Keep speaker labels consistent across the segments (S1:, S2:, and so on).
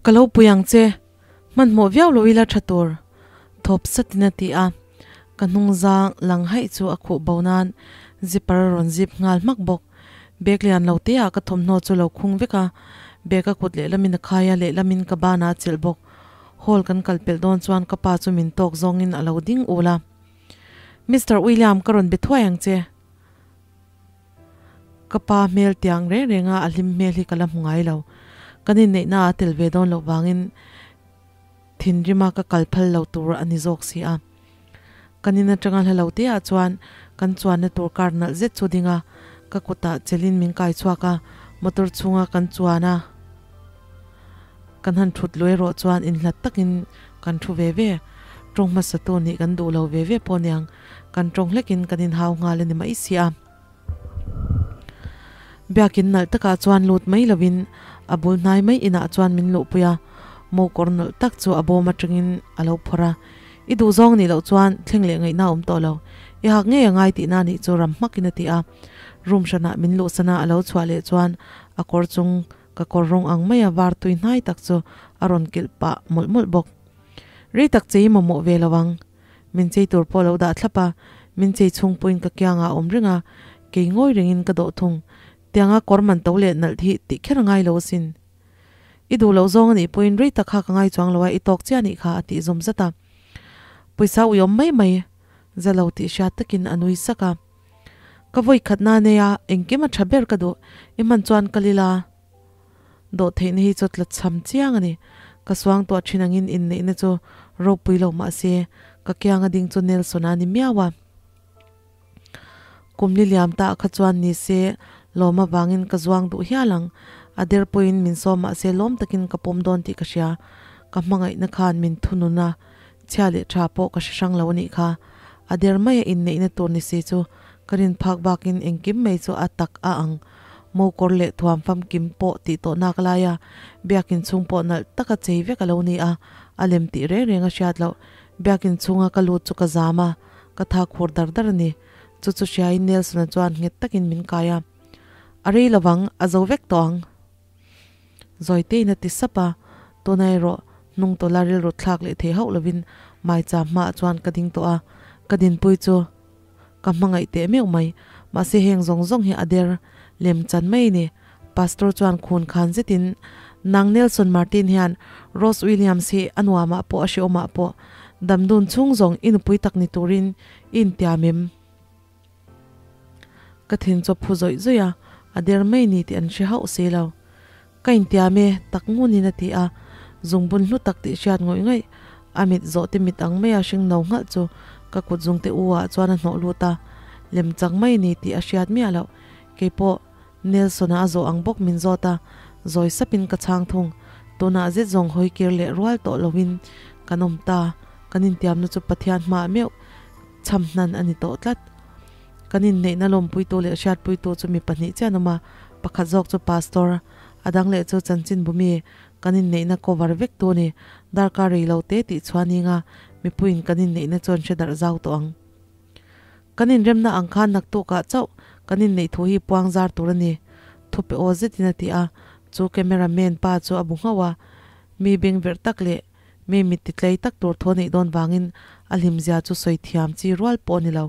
S1: Ka lo pui ang che, hmanhmawh viau lo ila tha tur, thawp satin a ti a. Ka hnung zang lang haih chu a khuh bo nan zipper a rawn zip nghal hmak bawk. Bag lian lo te ah ka thawmhnaw chu lo khung vek a, bag a kut lehlamin a khai a, lehlamin ka banah a chelh bawk. Hall kan kal pelh dawn chuan ka pa chu min tawk zawngin a lo ding ul a. Mister William ka rawn be thuai ang che. Ka pa hmel tiang reng reng a a hlim hmel hi ka la hmu ngai lo. Kan inneihna a tel ve dawn loh vangin thinrima ka kal phal lo tur a ni zawk si a. Kan in atanga hla lo te ah chuan kan chuanna tur car nalh zet chu ding a, ka kutah chelin min kai chhuak a, motor chhunga kan chuan a, kan han thut luai erawh chuan inhlat takin kan thu ve ve. Tawng hmasa tu nih kan duh lo ve ve pawh aniang, kan tawng hlekin kan inhau nghal a ni mai si a. Biakin nalh takah chuan lut mai lovin a bul hnai mai inah chuan min luhpui a, mo kawr nalh tak chu a bawm atangin a lo phawrh a. I duh zawng nih loh chuan thleng leh ngaihna a awm tawh lo. I hak ngei a ngai tihna nih chu ram hmakin a ti a. Room hranah min luhsana a lo chhuah leh chuan a kawr chung ka kawr rawng ang maia var tui hnai tak chu a rawn kilh pah mawlh mawlh bawk. Rei tak che i mamawh ve lo ang. Min chei tur pawh lo dah thlap a, min chei chhung pawhin ka kiangah a awm reng a, kei ngawi rengin ka dawh thung. Tianga kawr man to leh nalh hi tih kher a ngai lo asin. I duh loh zawng a nih pawhin rei tak kha ka ngai chuang lo a, i tawk chiah a nih kha a tih zawm zat a. Pawisa uiawm mai mai za lo tih hriat takin a nui sak a. Ka vawi khatna nei a, engkim a tha ber ka duh, i hman chuan kal ila. Dawhtheihna hi chu tla chham chiang a ni. Ka suang tuah thin angin inneihna chu ropui lo mah se, ka kianga ding chu Nelson a ni miau a. Kum li liam ta kha chuan ni se, lawm avangin ka zuang duh hial ang. A der pawhin min sawm mah se lawm takin ka pawm dawn tih ka hria. Ka hmangaihna khan min thunun a, chhia leh tha pawh ka hre hrang lo a nih kha. A der maia inneihna tur ni si chu ka rin phak bakin engkim mai chu a tak a ang. Mo kawr leh thuam famkim pawh tih tawh nak lai a, biakin chhung pawh nalh taka chei vek a lo ni a, a lem tih reng reng a hriat loh. Biakin chhunga ka lut chu ka zam a, ka tha khur dar dar a ni. Chu chu hriain Nelson-a chuan nghet takin min kai a, A rei lovang, a zo vek tawh ang. Zawitein a ti sap a, tuna erawh hnung tawla rilru thlak leh thei hauh lovin maicham hmaah chuan ka ding tawh a, ka dinpui chu Ka hmangaih teh meuh mai. Mahse heng zawng zawng hi a der lem chan mai a ni. Pastor chuan khun khan zetin, Nang Nelson Martin hian Rose Williams hi a nuamah pawh a hreawmah pawh damdun chhung zawng i nupui tak ni turin i intiam em? Ka thin chu a phu zawih zawih a, a der mai ni tih an hre hauh si lo. Ka intiam e, tak ngunin a ti a, zungbun hlu tak tih hriat ngawih ngawih, a mit zawh te mit ang maia hring no nghalh chu ka kut zungte u ah chuan a hnawh lut a, lem chang mai ni tih a hriat miah loh. Keipawh Nelson-a a zawh ang bawk min zawt a, zawi sapin ka chhang thung. Tunah zet zawng hawi kir leh rual tawh loin kan awm ta, kan intiamna chu Pathian hmaah meuh chham hnan a ni tawh tlat. Kan inneihna lawmpuitu leh hriatpuitu chu mi pahnih chiah an awm a, pakhat zawk chu pastor, a dang leh chu chanchinbu mi kan inneihna cover vek tu a ni. Darkar rei lo te tih chhuah ning a, mipuiin kan inneihna chu an hre darh zau tawh ang. Kan inremna ang khan naktukah chauh kan inneih thu hi puang zar tur a ni, thupe aw zetin a ti a, chu camera man pa chu a bu nghauh a, mi bengverh tak leh Mi mit ti tlei tak tur thu a neih dawn vangin a hlimzia chu sawi thiam chi rual pawh a ni lo.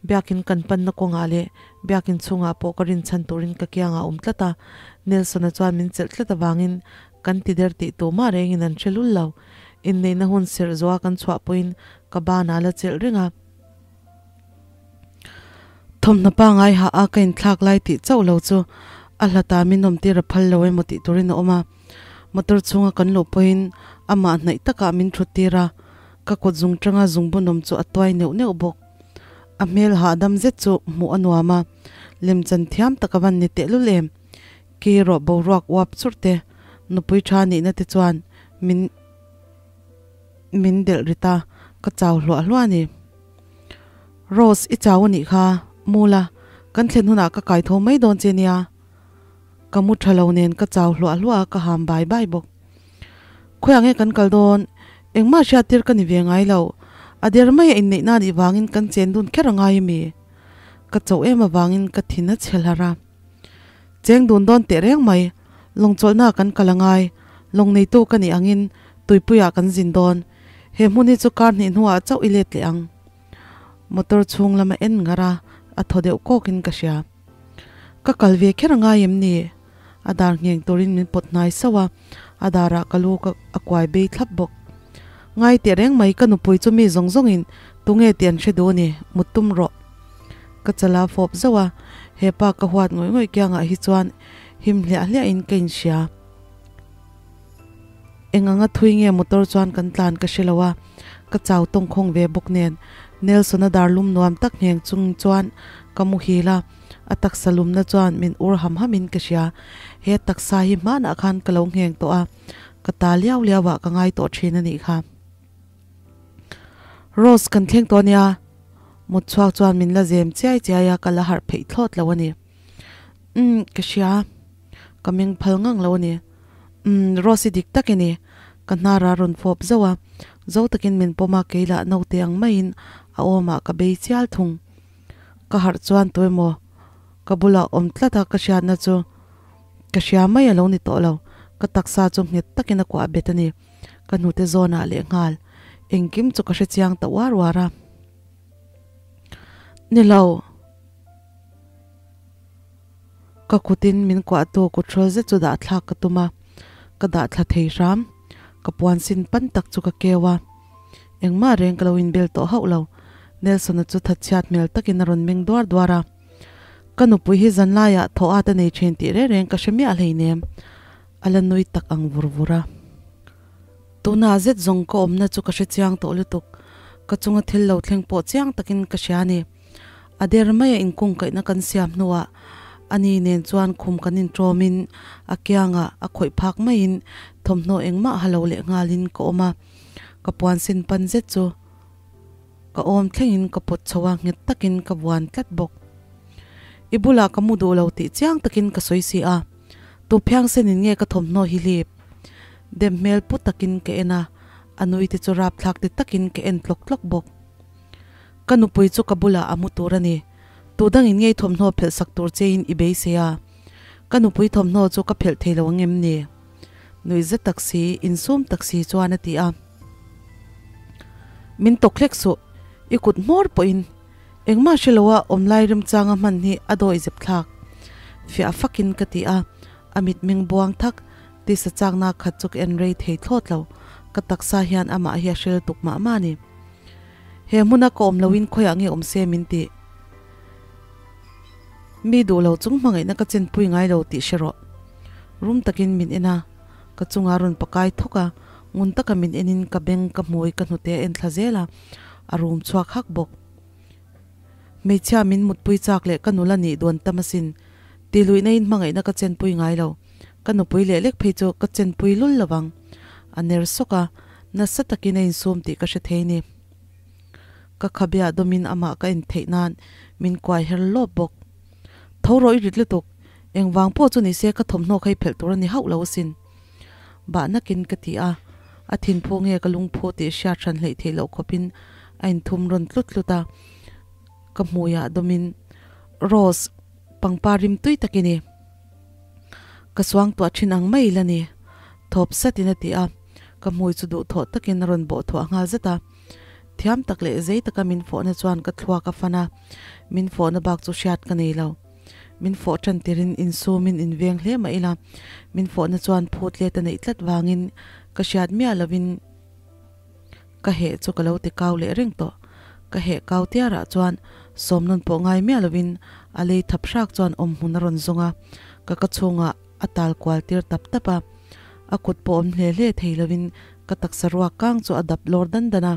S1: Biakin kan panna kawngah leh biakin chhungah pawh ka rinchhan turin ka kiangah a awm tlat a, Nelson-a chuan min chelh tlat avangin kan ti der tih tur mah rengin an hre lul lo. Inneihna hun serh zuah kan chhuah pawhin ka banah la chelh reng a. Thawmhnaw pangai hah a ka inthlak lai tih chauh lo chu a hlatah min awmtir a phal lo emaw tih turin a awm a. Motor chhunga kan luh pawhin amah hnaih takah min thut tir a, ka kut zung tanga zungbunawm chu a tuai neuh neuh bawk. A hmel hahdam zet chu hmuh a nuam a, lemchan thiam tak a van ni tehlul em. Ki erawh boruak uap churh te, nupui tha nihna te chuan min min delh rit a, ka chau hluah hluah a ni. Rose, i chau a nih kha, mu la, kan thlen hunah ka kai tho mai dawn che nia. Ka mu tha lo nen ka chau hluah hluah a, ka ham bai bai bawk. Khawiah nge kan kal dawn? Engmah hriat tir ka ni ve ngai lo. A der mai a inneihna nih vangin kan chen dun kher a ngai ami? Ka chauh em avangin ka thin a chhe hlar a. Cheng dun dawn teh reng mai. Lawngchawlhna ah kan kal a ngai. Lawng neitu ka nih angin tuipuiah kan zin dawn. He hmun hi chu kar hnih hnuah chauh i let leh ang. Motor chhung lama en ngar a, a thaw deuh kawkin ka hria. Ka kal ve kher a ngai em ni? A dar ngheng turin min pawt hnai sauh a, a darah ka lu ka a kuai bei thlap bawk. Ngai teh reng mai ka nupui chu mi zawng zawngin tunge tih an hre duh a ni, mut tum rawh. Ka chala fawp zauh a, hepa ka huat ngawih ngawih kiangah hi chuan him hliah hliahin ka inhria. Eng anga thui nge motor chuan kan tlan ka hre lo a, ka chau tawngkhawng ve bawk nen Nelson-a dar lum nuam tak ngheng chung chuan ka muhil a, a taksa lumna chuan min ur ham hamin ka hria. He taksa hi hmanah khan ka lo ngheng tawh a, ka ta liau liau ah ka ngai tawh thin a nih kha. Rose kan thleng tawh ania, mut chhuak chuan min la zem chiai chiai a, ka la harh pheih thlawt lo a ni. Umm, ka hria. Ka meng phal ngang lo a ni. Umm, Rose i dik tak i ni. Ka hnar a rawn fawp zauh a, zo takin min pawm a, kei lah naute ang maiin a awmah ka bei chial thung. Ka harh chuan tuemaw ka bulah awm tlat a ka hriatna chu ka hria mai a lo ni tawh lo. Ka taksa chu nghet takin a kuah bet a ni. Ka hnute zawnah lehnghal engkim chu ka hre chiang ta uar uar a. Ni lo. Ka kutin min kuahtu kuthrol zet chu dah thlak ka tum a, ka dah thla thei hram. Ka puan sin pan tak chu ka keu a, engmah reng ka lo inbel tawh hauh lo. Nelson-a chu thatchhiat hmel takin a rawn meng duar duar a, Ka nupui hi zanlaiah thaw at a nei thin tih reng reng ka hre miah hleinem, a la nui tak ang vur vur a. Tunah zet zawng ka awmna chu ka hre chiang tawh lutuk, ka chunga thil lo thleng pawh chiang takin ka hria a ni. A der maia inkungkaihna kan siam hnuah ani nen chuan khum kan inṭawmin a kiangah a khawih phak maiin thawmhnaw engmah ha lo leh nghalin ka awm a, ka puan sin pan zet chu ka awm thlengin ka pawt chho a, nghet takin ka vuan tlat bawk. I bulah ka mu duh lo tih chiang takin ka sawi si a, tu phiangsenin nge ka thawmhnaw hi hlip? Dem hmel pu takin ka en a, a nui te chu rapthlak ti takin ka en tlawk tlawk bawk. Ka nupui chu ka bulah a mu tur a ni. Tu dangin ngei thawmhnaw phelh sak tur chein i beisei a. Ka nupui thawmhnaw chu ka phelh thei lo ang em ni? Nui zet tak si, insum tak si chuan a ti a. Min tawk hlek suh, i kut hmawr pawhin engmah hre loa awm lai remchanga hman hi a dawi zep thlak. Fiah fakin ka ti a, a mitmeng buang thak, tisa chakna khat chu ka en rei thei thlawt lo. Ka taksa hian amah hi a hrel tuk mah mah a ni. He hmuna ka awm loin khawiah nge awm se min ti. Mi duh lo chung hmangaihna ka chenpui ngai lo tih hre rawh. Rum takin min en a, ka chunga rawn pakai thawk a, ngun taka min enin ka beng ka hmui ka hnute a en thla zel a, a rum chhuak hak bawk. Hmeichhia min mutpui chak leh ka nula nih dawn tam asin. Ti luihna in hmangaihna ka chenpui ngai lo. Ka nupui leh lek phei chu ka chenpui lul lovang. A ner sawk a, nasa takin a insum tih ka hre thei ni. Ka khabeah dawmin amah ka en theih nan min kuai her lawp bawk. Tho rawh i rit lutuk, engvang pawh chu nise ka thawmhnaw kha i phelh tur a ni hauh lo asin. Bah nakin ka ti a, a thinphu nge ka lungphu tih hriat hran hleih theih loh khawpin a inthum rawn tlut tlut a, ka hmuiah dawmin Rose, pangpar rim tui tak i ni. Ka suangtuah thin ang mai la ni, thawp satin a ti a, ka hmui chu duhthawh takin a rawn bawh thuah nghal zet a. Thiam tak leh zei taka min fawhna chuan ka thluak a fan a, min fawhna bak chu hriat ka nei lo. Min fawh tan tirin insumin inveng hle mah ila, min fawhna chuan phut let a neih tlat vangin ka hriat miah lovin ka heh chu ka lo ti kau leh reng tawh. Ka heh kau tiarah chuan sawmnawn pawh ngai miah lovin a lei thap hrak chuan awm hmun a rawn zawng a, ka ka chhungah a tal kual tir tap tap a. A kut pawh awm hle hle thei lovin ka taksa ruak kang chu a dap lawr dan dan a.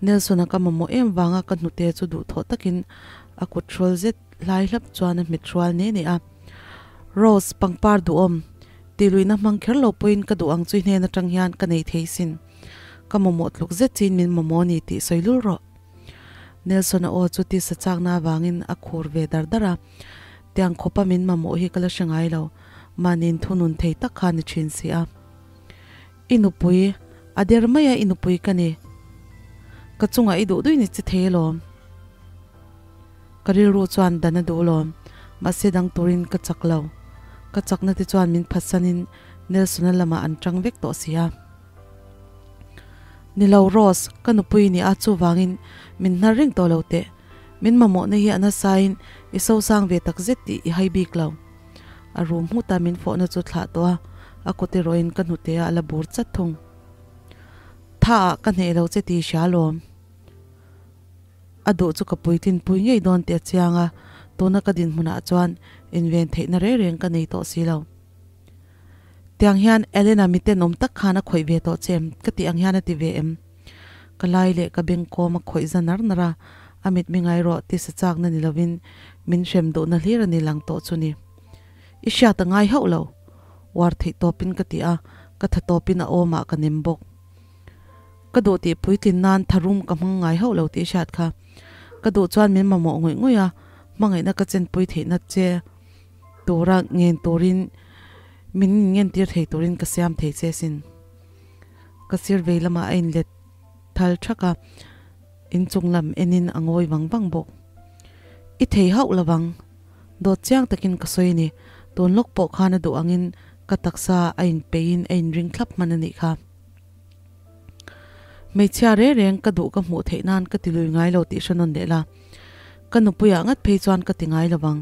S1: Nelson-a ka mamawh em vanga ka hnute chu duhthawh takin a kut hrawl zet hlai hlap chuan a hmet hrual ne ne a. Rose, pangpar duhawm, tih luihna hmang kher lo pawhin ka duh ang chu i hnen atang hian ka nei thei sin. Ka mamawh tluk zet chin min mamawh ni tih sawi lul rawh. Nelson-a aw chu tisa chakna avangin a khur ve dar dar a. Tiang khawpa min mamawh hi ka la hre ngai lo, mahniin thunun thei tak kha ni thin si a. I nupui, a der mai a i nupui ka ni. Ka chungah i duh duih ni che thei alawm. Ka rilru chuan dan a duh lawm, mahse dang turin ka chak lo. Ka chakna te chuan min phatsanin Nelson-a lamah an tang vek tawh si a. Ni lo Rose, ka nupui i ni a, chuvangin min hnar reng tawh lo teh. Min mamawhna hi a nasain i sosang ve tak zet tih i hai bik lo. A rum nghut a, min fawhna chu thlah tawh a, a kut erawhin ka hnute ah a la bur chat thung. Tha ah ka hneh lo che tih i hria alawm. A duh chu ka puitlin pui ngei dawn tih a chiang a, tuna ka dinhmunah chuan inven theihna reng reng ka nei tawh si lo. Tiang hian Elena mitenawm tak khan a khawih ve tawh che em? Ka tih ang hian a ti ve em? Ka lai leh ka beng kawm a khawih za nar nar a, a mit mi ngai rawh ti sa chakna ni lovin min hrem duhna hlir a ni lang tawh chu ni. I hriat a ngai hauh lo. Uar theih tawpin ka ti a, ka tha tawpin a awmah ka nem bawk. Ka duh tih puitlin nan tharum ka hmang ngai hauh lo tih i hriat kha. Ka duh chuan min mamawh ngawih ngawih a, hmangaihna ka chenpui theihna che tura ngen turin min ngentir thei turin ka siam thei che sin. Ka sir vei lamah a inlet thal thak a, inchung lam enin a ngawi vang vang bawk. I thei hauh lovang, dawt chiang takin ka sawi a ni, tun lawk pawh khan a duh angin ka taksa a inpeihin a inring thlap hman a nih kha. Hmeichhia reng reng ka duh ka hmuh theih nan ka ti lui ngai lo tih hre nawn leh la, ka nupuiah ngat phei chuan ka ti ngai lovang.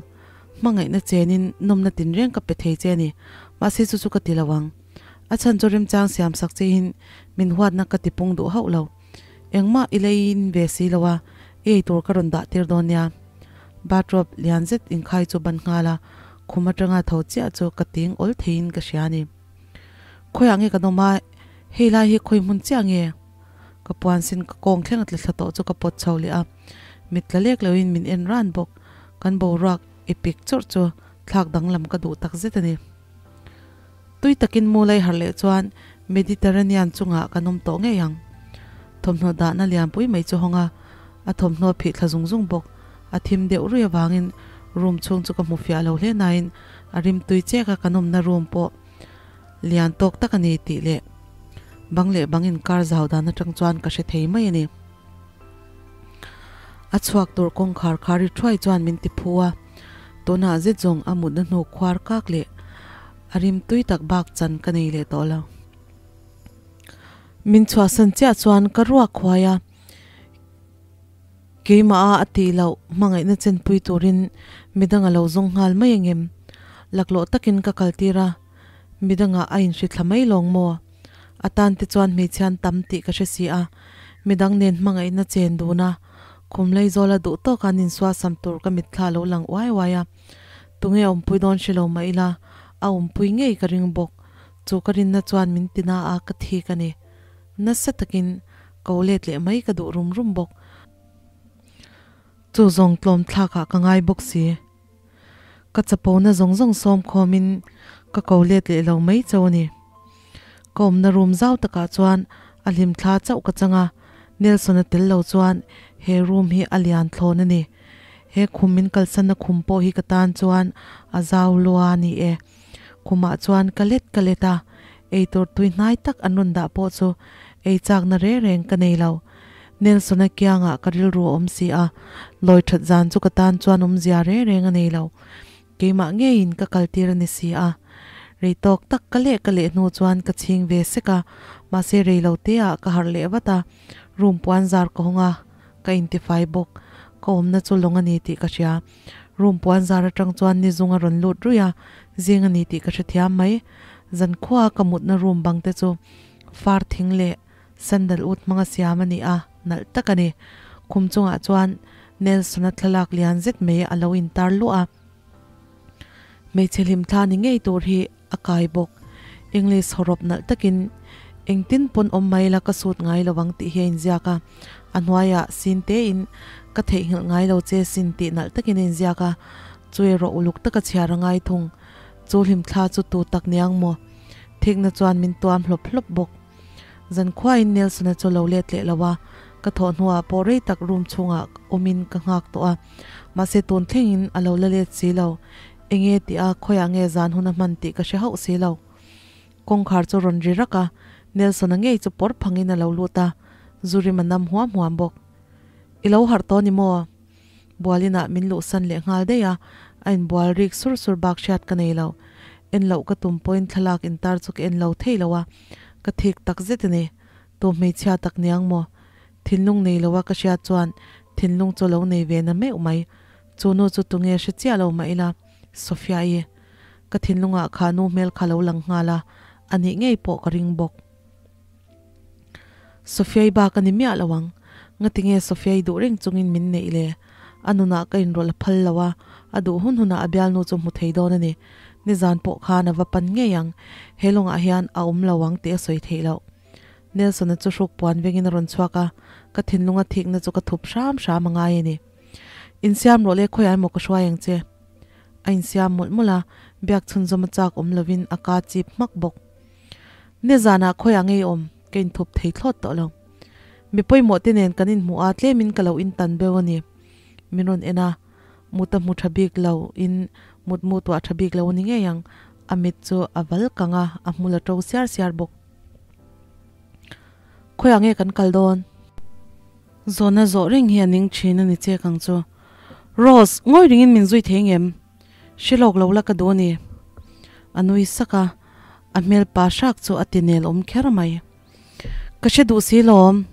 S1: Hmangaihna chenin nawmna tinreng ka pe thei che a ni, mahse chu chu ka ti lo ang. A chhan chu remchang siam sak chihin min huatna ka ti pung duh hauh lo. Engmah i leiin ve si lo a, i ei tur ka rawn dah tir dawn nia. Bathrobe lian zet inkhai chu ban nghal a, khum atanga tho chiah chu ka ting awl theiin ka hria a ni. Khawiah nge kan awm a, hei lai hi khawi hmun chiah nge? Ka puan sin ka kawng thleng a tla thla tawh chu ka pawt chho leh a, mit tla lek loin min en ran bawk. Kan boruak i pik chawrh chu thlak danglam ka duh tak zet a ni. Tui takin mu lai harh leh chuan Mediterranean chungah kan awm tawh ngei ang. Thawmhnaw dahna lianpui mai chu hawng a, a thawmhnaw phih thla zung zung bawk. A thim deuh rui avangin room chhung chu ka hmu fiah lo hle nain a rim tui chek a kan awmna room pawh lian tawk tak a ni tih leh bang leh bang inkar zau dan atang chuan ka hre thei mai a ni. A chhuak tur kawngkhar kha ri thuai chuan min ti phu a, tunah zet zawng a mutna hnu khuar kak leh a rim tui tak bak chan ka nei leh tawh lo. Min chhuahsan chiah chuan ka ruak huai a, keimah a a tih loh hmangaihna chenpui turin midang a lo zawng nghal mai angem? Laklawh takin ka kaltir a, midangah a inhrithla mai lawng maw? A tan te chuan hmeichhian tam tih ka hre si a, midang nen hmangaihna chen dun a, khum Leizawla duh tawka an insuasam tur ka mitthla a lo lang uai uai a. Tunge awmpui dawn hre lo mah ila, a awmpui ngei ka ring bawk. Chu ka rinna chuan min ti na a, ka thik a ni. Nasa takin ko let leh mai ka duh rum rum bawk. Chu zawng tlawm thlakah ka ngai bawk si. Ka chapona zawng zawng sawm khawmin ka ko let leh lo mai cho a ni. Ka awmna room zau takah chuan a hlim thla chauh ka chang a, Nelson-a tel lo chuan he room hi a lian thlawn a ni. He khum min kalsanna khum pawh hi ka tan chuan a zau lua a ni e. Khumah chuan ka let ka let a, eitur tui hnai tak an rawn dah pawh chu ei chakna reng reng ka nei lo. Nelson-a kiangah ka rilru a awm si a, lawi that zan chu ka tan chuan awmzia reng reng a nei lo. Keimah ngeiin ka kaltir a ni si a. Rei tawk tak ka leh ka leh hnu chuan ka chhing ve sek a, mahse rei lo te ah ka harh leh vat a, room puan zar ka hawng a, ka intifai bawk. Ka awmna chu lawng a ni tih ka hria. Room puan zar atang chuan ni zung a rawn lut ruih a, zing a ni tih ka hrethiam mai. Zankhua ka mutna room bang te chu far thing leh Sandal ut hmanga siam a ni a, nalh tak a ni. Khum chungah chuan Nelson-a thlalak lian zet mai a lo intar luah a. Hmeichhe hlimthla ni ngei tur hi a kai bawk. English hawrawp nalh takin engtin pawn awm mai la ka sut ngai lo ang tih hi a inziak a. A hnuaiah sin tein ka theihnghilh ngai lo che sin tih nalh takin a inziak a. Chu erawh uluk taka chhiar a ngai thung. Chu hlimthla chu tu tak niang maw? Thikna chuan min tuam hlawp hlawp bawk. Zankhuain Nelson-a chu lo let leh lo a, ka thawh hnuah pawh rei tak room chhungah awmin ka nghak tawh a, mahse tun thlengin a lo la let si lo. Enge tih a, khawiah nge zan hun a hman tih ka hre hauh si lo. Kawngkhar chu rawn ri rak a, Nelson-a ngei chu pawr phangin a lo lut a, zu rim a nam huam huam bawk. I lo harh tawh ni maw? Bualinah min luhsan leh nghal daih a, a inbual rik sur sur bak hriat ka nei lo. En loh ka tum pawhin thlalak intar chu ka en lo thei lo a, ka thik takzet a ni. Tu hmeichhia tak niang maw? Thinlung nei loa ka hriat chuan thinlung chu lo nei ve na meuh mai. Chu nu chu tunge hre chiah lo mah ila, Sophia-i. Ka thinlungah kha nu hmel kha lo lang nghal a, a nih ngei pawh ka ring bawk. Sophia-i bak a ni miah lo ang. Ngatinge Sophia-i duh reng chungin min neih le? A nunah ka inrawlh a phal lo a, a duh hun hunah a bialnu chu hmu thei dawn a ni. Nizan pawh khan a va pan ngei ang. He lawngah hian a awm lo ang tih a sawi theih loh. Nelson-a chu hruk puan vengin a rawn chhuak a, ka thinlunga thikna chu ka thup hram hram a ngai a ni. Insiam rawh le, khawiah emaw ka hruai ang che. A insiam mawlh mawlh a, biak chhunzawm a chak awm lovin a ka chip hmak bawk. Nizanah khawiah ngei awm, ka inthup thei thlawt tawh lo. Mi pawimawh te nen kan inhmuh a, tlemin ka lo intan beuh a ni. Min rawn en a, mut a hmu tha bik lo in mut mu tuah tha bik lo a ni ngei ang, a mit chu a val kang a, a hmul a to siar siar bawk. Khawiah nge kan kal dawn? Zawhna zawh reng hi a ning thin a ni chek ang chu. Rose, ngawi ringin min zui thei ngem? Hre lawk lo la ka duh a ni. A nui sak a, a hmel pa hrak chu a ti nel awm kher mai. Ka hre duh si lawm,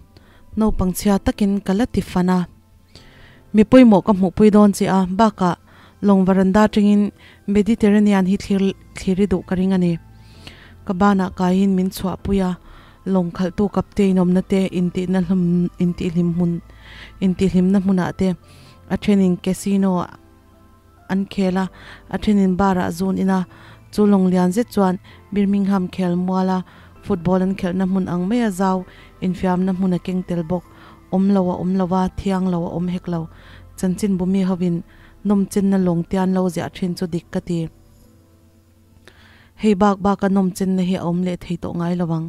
S1: naupang chhia takin ka la ti fan a. Mi pawimawh ka hmuhpui dawn che a, bakah lawng varanda atangin Mediterranean hi thlir thlir i duh ka ring a ni. Ka banah kaiin min chhuahpui a, lawng khalhtu kaptein awmna te, intihna hlum intihhlim hmun intihhlimna hmunah te, a thenin casino an khel a, a thenin bar ah zun in a, chu lawng lian zet chuan Birmingham khel muala football an khelhna hmun ang maia zau infiamna hmun a keng tel bawk. Awm lo a awm lo a, thiang lo a awm hek lo. Chanchin bumi hovin nawmchenna lawng tian lo ziah thin chu dik ka ti. Hei bak baka nawmchenna hi a awm leh thei tawh ngai lo ang.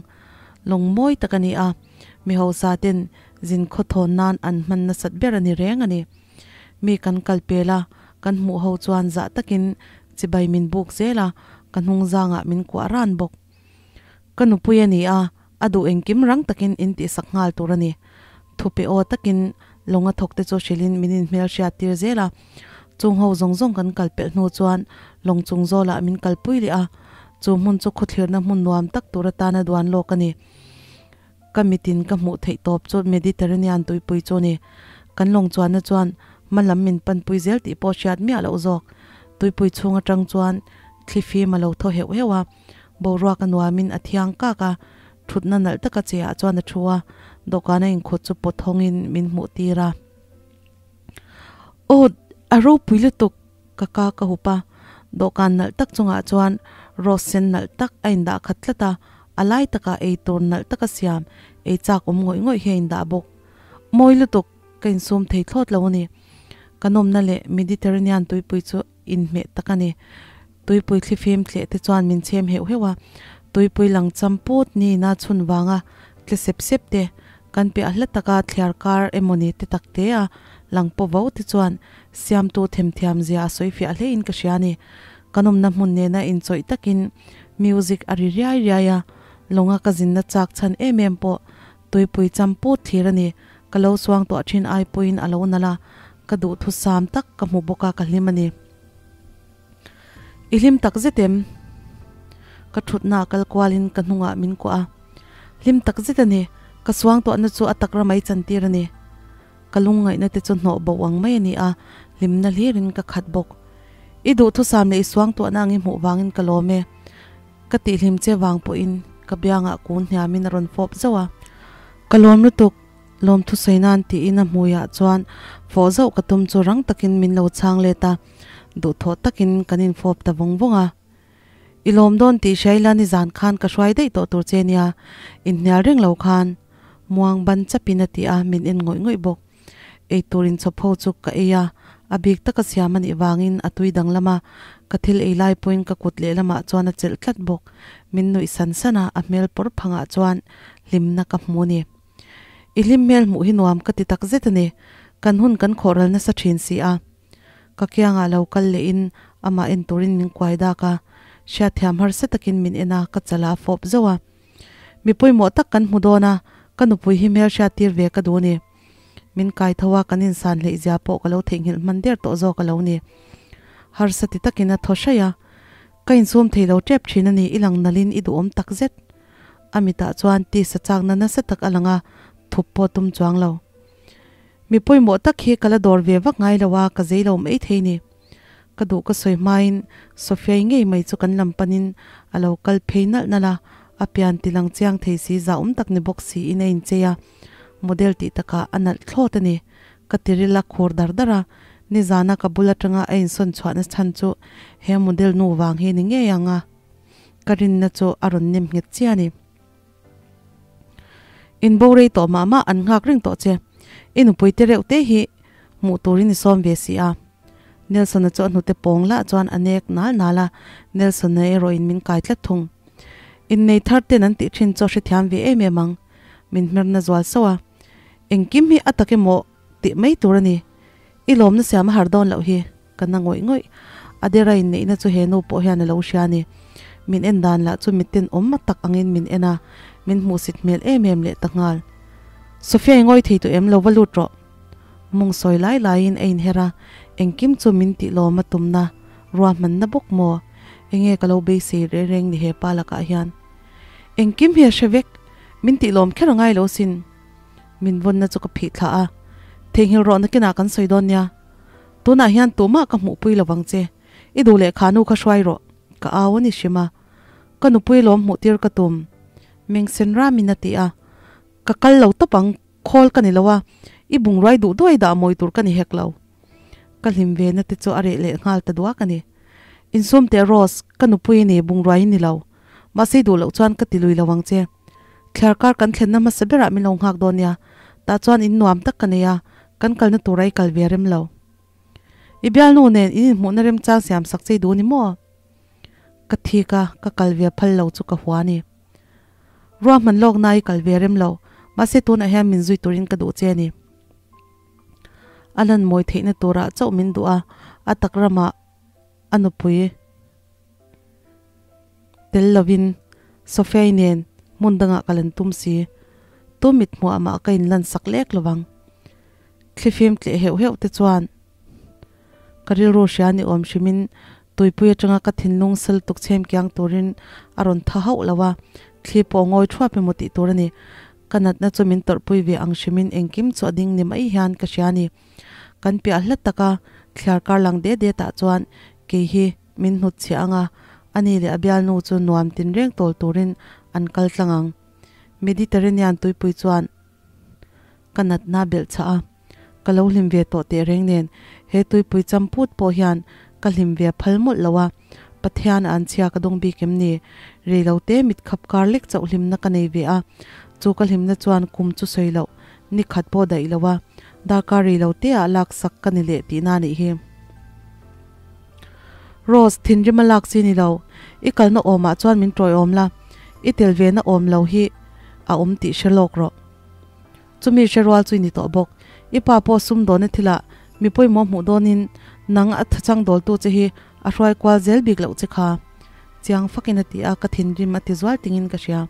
S1: Lawng mawi tak a ni a, mi hausa ten zin khawthawn nan an hman nasat ber a ni reng a ni. Mi kan kal pel a, kan hmuh ho chuan zah takin chibai min buk zel a, ka hnung zangah min kuah ran bawk. Ka nupui a ni a, a duh engkim rang takin in tihsak nghal tur a ni. Thupe aw takin lawng a thawk te chu hrilhin min inhmel hriat tir zel a. Chung ho zawng zawng kan kal pelh hnu chuan lawng chung zawlah min kalpui leh a, chu hmun chu khawthlirna hmun nuam tak tur atana duan lawk a ni. Ka mitin ka hmuh theih tawp chu Mediterranean tuipui chu a ni. Kan lawng chuanna chuan hma lam min panpui zel tih pawh hriat miah loh zawk. Tuipui chhung atang chuan thli fim a lo thaw heuh heuh a, boruak a nuamin a thiang kak a, thutna nalh taka che ah chuan a thu a, dawhkan a inkhut chu pawt hawngin min hmuh tir a. Aw, a ropui lutuk! Ka ka ka hup a, dawhkan nalh tak chungah chuan rose sen nalh tak a indah khat tlat a, a lai takah ei tur nalh taka siam, ei chak awm ngawih ngawih hi a indah bawk. Mawi lutuk, ka insum thei thlawt lo a ni. Ka nawmna leh Mediterranean tuipui chu inhmeh tak a ni. Tuipui thlifim tleh te chuan min chhem heuh heuh a, tuipui lang cham put nina chhun vanga tle sep sep te, kan piah hla taka thliar kar emawni te tak te a lang paw vo te chuan siamtu themthiam zia a sawi fiah hlein ka hria a ni. Kan awmna hmun nena inchawih takin music a ri riai riai a, lawnga ka zinna chak chhan em em pawh tuipui cham put thlir a ni. Ka lo suang tuah thin ai pawhin a lo nalh a, ka duhthusam tak ka hmu bawk a, ka hlim a ni. I hlim tak zet em? Ka thutna kal kualin ka hnungah min kuah a. Hlim tak zet a ni, ka suangtuahna chu a tak ramai chantir a ni. Ka lungngaihna te chu hnawh bo ang mai a ni a, hlimna hlirin ka khat bawk. I duhthusam leh i suangtuahna ang i hmuh vangin ka lawm e. Ka tihhlim che vang pawhin ka biangah kun hniamin a rawn fawp zauh a. Ka lawm lutuk. Lawmthu sawi nan tiin a hmuiah chuan fawh zauh ka tum chu rang takin min lo chhang let a, duhthawh takin kan infawp ta vawng vawng a. I lawm dawn tih hria ila nizan khan ka hruai daih tawh tur che nia, inhnial reng lo khan muang ban chapin a ti a, min en ngawih ngawih bawk. Eitur inchhawp ho chu ka ei a, a bik taka siam a nih vangin a tui danglam a, ka thil ei lai pawhin ka kut lehlamah chuan a chelh tlat bawk. Min nuih san san a, a hmel pawr phangah chuan hlimna ka hmu a ni. I hlim hmel hmuh hi nuam ka ti tak zet a ni. Kan hun kan khawh ral nasa thin si a. Ka kiangah lo kal lehin amah en turin min kuai dak a. Hriatthiam harsa takin min en a, ka chala a fawp zauh a. Mi pawimawh tak kan hmu dawn a, ka nupui hi hmel hriattir ve ka duh a ni. Min kai tho a, kan insan hleih zia pawh ka lo theihnghilh hman der tawh zawk a lo ni. Harsa ti takin a thaw hraih a. Ka insum thei lo tep thin a ni, i lang nalhin i duhawm tak zet. A mitah chuan tisa chakna nasa tak a lang a, thup pawh tum chuang lo. Mi pawimawh tak hi ka la dawr ve vak ngai lo a, ka zei lo mai thei ni. Ka duh ka sawi hmain Sophia-i ngei mai chu kan lam panin a lo kal phei nalh nalh a, a pian ti lang chiang thei si zahawm tak ni bawk siin a inchei a, model tih takah a nalh thlawt a ni. Ka tiril a khur dar dar a, nizana ka bul atanga a insawn chhuahna chhan chu he model nu vang hi ni ngei ang a, ka rinna chu a rawn nem nghet chiah a ni. In bo rei tawh mah mah an nghak reng tawh che, i nupui te reuh te hi hmuh turin i sawm ve si a. Nelson-a chu a hnute pawng lah chuan a nek nal nal a, Nelson-a erawhin min kai tlat thung. Innei thar ten an tih thin chu a hrethiam ve em em ang, min hmerna zual sauh a. Engkim hi a tak emaw tih mai tur a ni. I lawmna siam a har dawn loh hi, ka na ngawih ngawih. A dera inneihna chu he nu pawh hian a lo hria a ni. Min en dan lah chu miten awm tak angin min en a, min hmuhsit hmel em em leh ta nghal. Sophia i ngawi thei tawh em lo va lut rawh. Mung sawi lai laiin a inher a, engkim chu min tih lawm a tumna ruahmanna bawk maw? Enge ka lo beisei reng reng ni he pa lakah hian? Engkim hi a hre vek, min tih lawm kher a ngai lo sin. Min vawnna chu ka phih thlah a, Theihnghilh rawh nakinah kan sawi dawn nia. Tunah hian tumah ka hmuhpui lo vang che. I duh leh kha nu kha hruai rawh, ka au a ni hrim a. Ka nupui lawm hmuhtir ka tum, Mengsen ramin a ti a. Ka kal lo tawp ang, khawl ka ni lo a, i bungruai duh duai dah mawi tur ka ni hek lo. Ka hlim ve na te chu a reh leh nghal ta duak a ni. Insum teh Rose, ka nupui i ni, bungruai i ni lo. Mahse i duh loh chuan ka ti lui lo ang che. Thliar kar kan thlenna hmasa berah min lo nghak dawn nia, tah chuan in nuam tak ka nei a, kan kalna tura i kal ve rem lo. I bialnu nen in inhmuhna remchang siam sak che i duh ni maw? Ka thik a, ka kal ve phal lo chu ka hua a ni. Ruahman lawk na i kal ve rem lo, mahse tunah hian min zui turin ka duh che a ni. A lan mawi theihna turah chauh min duh a, a tak ramah a nupui tel lovin Sophia-i nen hmun dangah ka lan tum si. Tu mit hmuah mah ka inlan sak lek lovang. Thlifim tleh heuh heuh te chuan ka rilru hria ni awm hrimin tuipui atanga ka thinlung sal tuk chhem kiang turin a rawn tha hauh lo a, thli pawh ngawi thuap emaw tih tur a ni. Ka natna chu min tawrhpui ve ang hrimin engkim chu a ding ni mai hian ka hria a ni. Kan piah hlat taka thliar kar lang det det ah chuan kei hi min hnut chhiah ang a, ani leh a bialnu chu nuam tinreng tawl turin an kal tlang ang. Mediterranean tuipui chuan ka natna belh chah a, ka lo hlim ve tawh teh reng nen he tuipui champut pawh hian ka hlim ve phal mawlh lo a, Pathian a anchhia ka dawng bik em ni? Rei lo te mit khap kar lek chauh hlimna ka nei ve a, chu ka hlimna chuan kum chu sawi loh ni khat pawh daih lo a, darkar rei lo te ah lak sak ka ni leh tihna a nih hi. Rose, thinrim a lak chi ni lo, i kalna awmah chuan min tawiawm la, i tel ve na awm lo hi a awm tih hre lawk rawh. Chumi hre rual chu i ni tawh bawk. I pa pawh sum dawna thilah mi pawimawh hmuh dawnin nang a thachang dawltu che hi a hruai kual zel bik loh che kha. Chiang fakin a ti a, ka thinrim a ti zual tingin ka hria.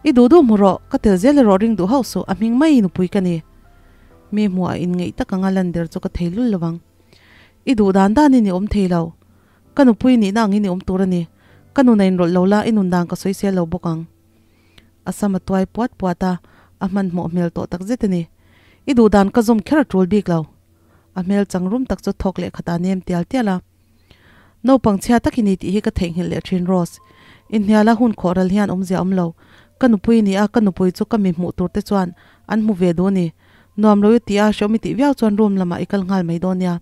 S1: I duh duh hmu rawh, ka tel zel erawh ring duh hauh suh, a hming mai nupui ka ni. Mi hmuhah inngeih tak anga lan der chu ka thei lul lovang. I duh dan danin i awm thei lo. Ka nupui nihna angin i awm tur a ni. Ka nun a inrawlh lo la, i nun dan ka sawi sel lo bawk ang. A sam a tuai puat puat a, a hmanhmawh hmel tawh tak zet a ni. I duh dan ka zawm kher a tul bik lo. A hmel chang rum tak chu thawk leh khat a nem tial tial a. Naupang chhia tak i ni tih hi ka theihnghilh leh thin Rose. Inhniala hun khawh ral hian awmzia awm lo. Ka nupui ni a, ka nupui chu ka mi hmuh tur te chuan an hmu ve duh a ni. Nuam lo i tih a, hreawm i tih viau chuan room lamah i kal nghal mai dawn nia.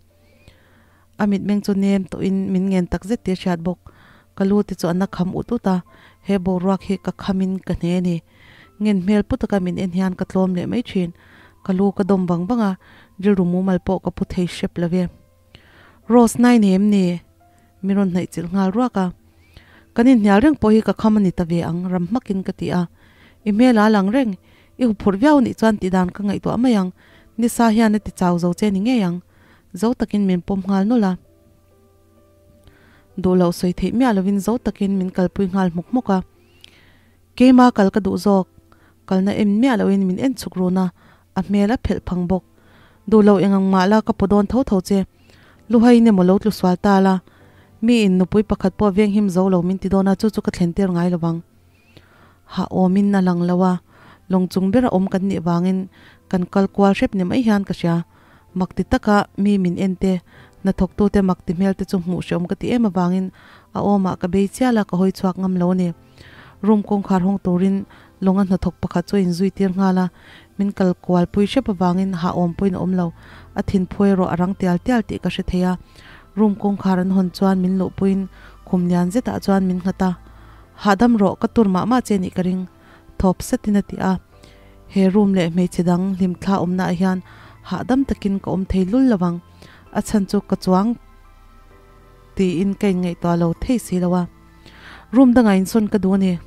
S1: A mitmeng chu nem tawhin min ngen tak zet tih a hriat bawk. Ka lu te chu a na kham ut ut a, he boruak hi ka khamin ka hne a ni. Ngen hmel pu taka min en hian ka tlawm leh mai thin. Ka lu ka dawm vang vang a, rilru mumal pawh ka pu thei hrep lo ve. Rose nai nei em ni? Mi rawn hnaih chilh nghal ruak a. Kan inhnial reng pawh hi ka kham a ni ta ve ang, ram hmakin ka ti a. I hmel a lang reng, i huphurh viau nih chuan tihdan ka ngaihtuah mai ang, nisa hian a ti chau zo che ni ngei ang. Zo takin min pawm nghal nawlh a. Duh loh sawi theih miah lovin zo takin min kalpui nghal hmuk hmuk a. Keima kal ka duh zawk, kalna em miah loin min en chhuk run a, a hmel a phelh phang bawk. Duh loh eng ang mah la ka paw dawn tho tho che. Luhai in emaw lo tlu sual ta la. Mi in nupui pakhat pawh veng him zo lo min ti dawn a, chu chu ka thlen tir ngai lovang. Hah awmin a lang lo a, lawng chung bera awm kan nih vangin kan kal kual hrep ni mai hian ka hria. Mak ti taka mi min en te, hnathawktute mak ti hmel te chu hmuh hreawm ka ti em avangin a awmah ka bei chial a, ka hawi chhuak ngam lo a ni. Room kawngkhar hawng turin lawnga hnathawk pakhat chu a inzui tir nghal a, min kal kual pui hrep avangin hah awm pawhin a awm lo. A thin phu erawh a rang tial tial tih ka hre thei a. Room kawngkhar an hawn chuan min luhpuiin khum lian zetah chuan min nghat a. Hahdam rawh, ka tur mah mah che nih ka ring, thawp satin a ti a. He room leh hmeichhe dang hlimthla awmnaah hian hahdam takin ka awm thei lul lo ang, a chhan chu ka chuang tiin ka inngaihtuah lo thei si lo a. Room dangah insawn ka duh a ni.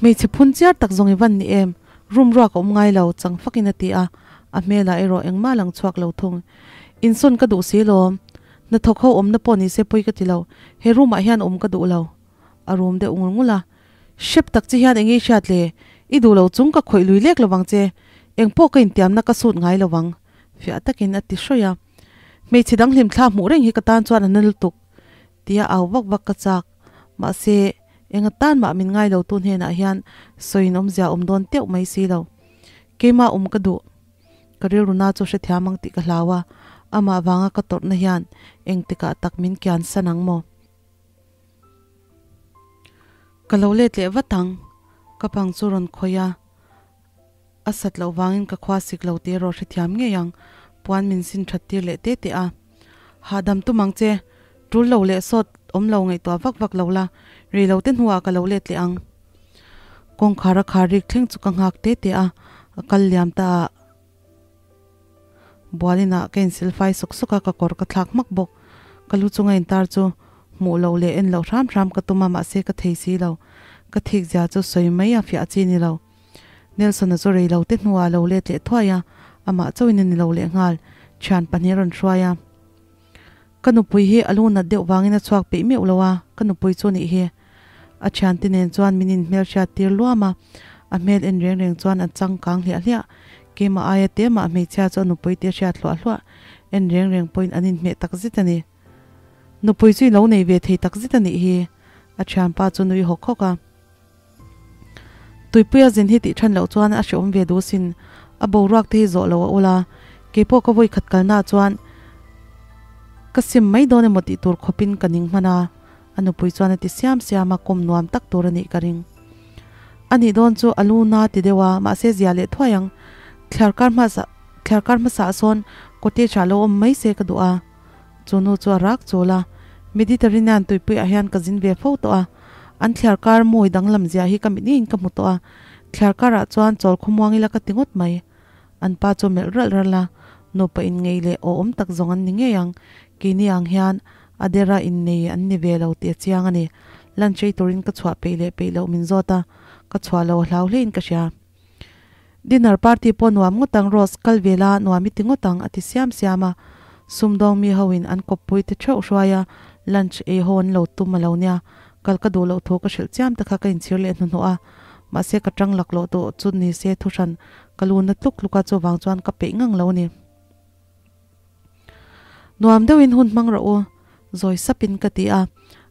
S1: Hmeichhe phun chiar tak zawng i van ni em? Room ruak a awm ngai lo, chang fakin a ti a, a hmelah erawh engmah lang chhuak lo thung. Insawn ka duh si lawm. Hnathawk ho awmna pawh ni se pawi ka ti lo, he room ah hian awm ka duh lo. A room deuh ngul ngul a. Hrep tak che hian eng i hriat le? I duh lo chung ka khawih lui lek lovang che. Eng pawh ka intiamna ka sut ngai lovang. Fiah takin a ti hrawih a. Hmeichhe dang hlimthla hmuh reng hi ka tan chuan a na lutuk. Tia au vak vak ka chak. Mahse, eng atan mah min ngai lo tu hnenah hian sawiin awmzia awm dawn teuh mai si lo. Keimah awm ka duh. Ka rilru na chu hrethiam ang tih ka hlau a, amah vanga ka tawrhna hian engtikah tak min kian san ang maw? Ka lo let leh vat ang, ka pang chu rawn khawih a, a sat loh vangin ka khua sik lo tih erawh hrethiam ngei ang, puan min sin that tir leh te teh a. Hahdam tum ang che, tul lo leh sawt awm lo ngaihtuah vak vak lo la, rei lo te hnuah ka lo let leh ang. Kawngkhar a khar rik thleng chu ka nghak te te a, a kal liam ta a. Bualinah ka insilfai sawk sawk a, ka kawr ka thlak hmak bawk. Ka lu chunga intar chu hmuh loh leh en loh hram hram ka tum a, mahse ka thei si lo. Ka thik zia chu sawi mai a fiah chi ni lo. Nelson-a chu rei lo te hnuah a lo let leh thuai a, amah chauhin a ni lo lehnghal, thian pahnih a rawn hruai a. Ka nupui hi a lu nat deuh vangin a chhuak peih meuh lo a, ka nupui chu nih hi. A thiante nen chuan min inhmelhriat tir luam a, a hmel en reng reng chuan a changkang hliah hliah. Keimah aia te mah hmeichhia chu a nupui te hriat hluah hluah en reng reng pawhin an inhmeh tak zet a ni. Nupui chu i lo nei ve thei tak zet a nih hi, a thianpa chu nui hawk hawk a. Tuipuia zin hi tih than loh chuan a hreawm ve duh sin, a boruak te hi zawh lo a ul a, keipawh ka vawi khat kalna chuan ka sim mai dawn emaw tih tur khawpin ka ning hman a, a nupui chuan a ti siam siam a, kawm nuam tak tur a nih ka ring. A nih dawn chu a lu na ti deuh a, mahse zia leh thuai ang, thliarkar hmasa thliarkar hmasa ah sawn cottage ah lo awm mai se ka duh a, chu nu chu a rak chul a, Mediterranean tuipui ah hian ka zin ve fo tawh a, An thliar kar mawi danglam zia hi ka mit ngeiin ka hmu tawh a, thliar karah chuan chawl khawmuang ila ka ti ngawt mai. An pa chu melh ralh ralh a, nupa inngei leh awhawm tak zawng an ni ngei ang, keini ang hian a dera innei an ni ve lo tih a chiang a ni. Lunch ei turin ka chhuah peih leh peih loh min zawt a, ka chhuah lo a hlau hlein ka hria. Dinner party pawh nuam ngawt ang Rose, kal ve la nuam i ti ngawt ang a ti siam siam a, sumdawng mi ho in an kawppui te theuh hruai a, lunch ei ho an lo tum a lo nia, kal ka duh loh thu ka hrilh chiam te kha ka inchhir leh hnuhnawh a, mahse ka tang laklawh tawh chu ni se thuhran ka lu na tluk tluk a chuvang chuan ka peih ngang lo a ni. Nuam deuhin hun hmang rawh u, zawi sapin ka ti a.